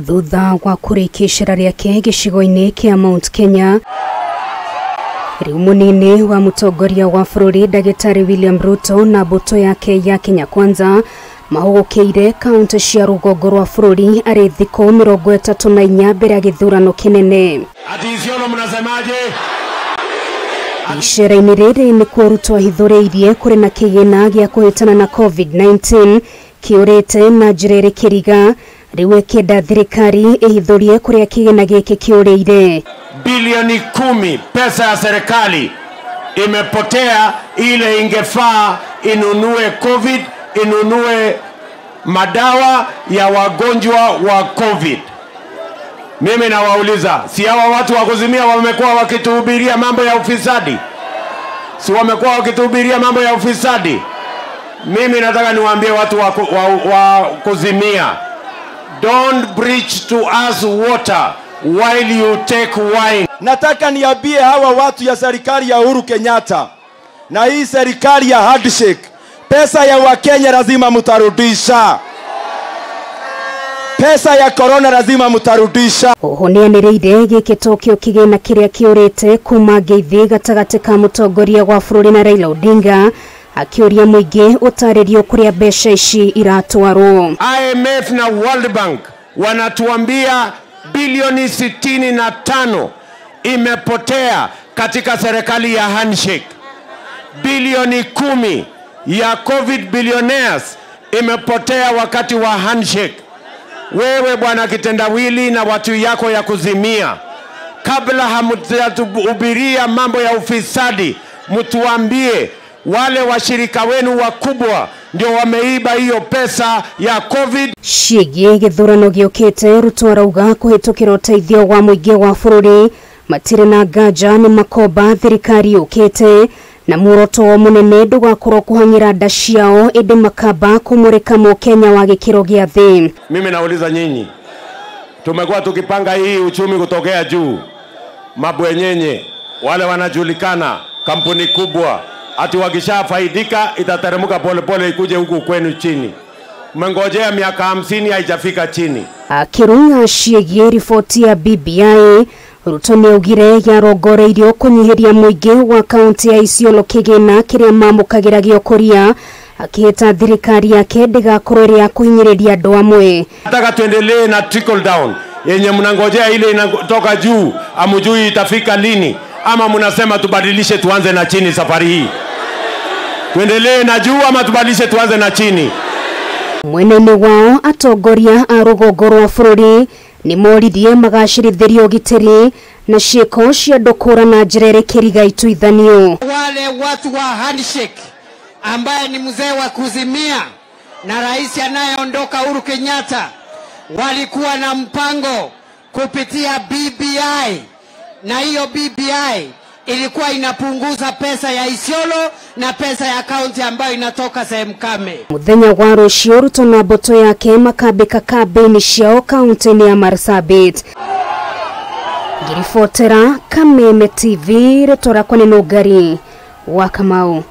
Thutha wa kũrĩkia icera rĩake gĩcigo-inĩ kĩa Mount Kenya, rĩu mũnini wa mũtongoria wa bũrũri Ndagĩtarĩ William Ruto na mbũtũ yake ya Kenya Kwanza mahũgũkĩire kaunti cia rũgongo rwa bũrũri arĩ thikũ 34 mbere ya gĩthurano kĩnene. Ati Isiolo mnasemaje? Icera-inĩ rĩrĩ nĩkuo Ruto ahithũrĩirie kũrĩ na kĩgĩna gĩa kũhĩtana na COVID-19 kĩũrĩte na njĩra ĩrĩ kĩriga, rĩu ĩkĩenda thirikari ĩhithũrie kũrĩa kĩgĩna gĩkĩ kĩũrĩire. Bilioni 10 pesa ya serikali imepotea, ile ingefaa inunue COVID, inunue madawa ya wagonjwa wa COVID. Mimi nawauliza, si hawa watu wa kuzimia wamekuwa wakituhubiria mambo ya ufisadi? Si wamekuwa wakituhubiria mambo ya ufisadi? Mimi nataka niwaambie watu wa kuzimia, don't preach to us water while you take wine. Nataka niambie hawa watu ya serikali ya Uhuru Kenyatta na hii serikali ya handshake, pesa ya Wakenya lazima mtarudisha. Pesa ya corona lazima mtarudisha. Oho nĩanĩrĩire gĩkĩ tokĩo kĩgĩna kĩrĩa kĩũrĩte kuma ngeithi gatagatĩ ka mũtongoria wa bũrũri na Raila Odinga, akĩũria mũingĩ ũtarĩrio kũrĩa mbeca ici iratwarwo. IMF na World Bank wanatuambia bilioni 65 imepotea katika serikali ya handshake. Bilioni 10 ya COVID billionaires imepotea wakati wa handshake. Wewe bwana kitendawili na watu yako ya kuzimia, kabla hamjatuhubiria mambo ya ufisadi, mtuambie wale washirika wenu wakubwa ndio wameiba hiyo pesa ya COVID. Ciĩgiĩ gĩthurano gĩũkĩte, Ruto arauga kũhĩtũkĩra ũteithio wa mũingĩ wa bũrũri matirĩ na nganja nĩ makomba thirikari yũkĩte, na muoroto mũnene ndũgakorwo kũhang'ĩra nda ciao ĩndĩ makamba kũmũrĩka mũkenya wa gĩkĩro gĩa thĩ. Mimi nauliza nyinyi, tumekuwa tukipanga hii uchumi kutokea juu, mabwenyenye wale wanajulikana, kampuni kubwa, ati wakishafaidika itateremka polepole ikuje huku kwenu chini. Mmengojea miaka 50 haijafika chini. Akirunga ciĩgiĩ riboti ya BBI, Ruto nĩaugire yarongoreirio kũnyihĩria mũingĩ wa kaunti ya Isiolo kĩgĩna kĩrĩa mamũkagĩra gĩa ũkũria, akĩhĩta thirikari yake ndĩgakorwo ĩrĩ ya kũhinyĩrĩria andũ amwe. Nataka tuendelee na trickle down yenye mnangojea ile inatoka juu, amujui itafika lini, ama mnasema tubadilishe tuanze na chini safari hii? Tuendelee na juu ama tubadilishe tuanze na chini? Mwena-inĩ wao atongoria a rũgongo rwa bũrũri nĩ morithie magacĩrithĩrio ũgitĩri na ciĩko cia andũ kũũra na njĩra ĩrĩ kĩriga ituithanio. Wale watu wa handshake ambaye ni mzee wa kuzimia na rais anayeondoka Uhuru Kenyatta walikuwa na mpango kupitia BBI, na hiyo BBI ilikuwa inapunguza pesa ya Isiolo na pesa ya kaunti ambayo inatoka sehemu kame. Muthenya wa rũciũ Ruto na mbũtũ yake makambĩka kambĩini ciao kaunti-inĩ ya Marsabit. Ngĩribotera Kameme TV, rĩtwa rĩakwa nĩ Nũngari wa Kamau.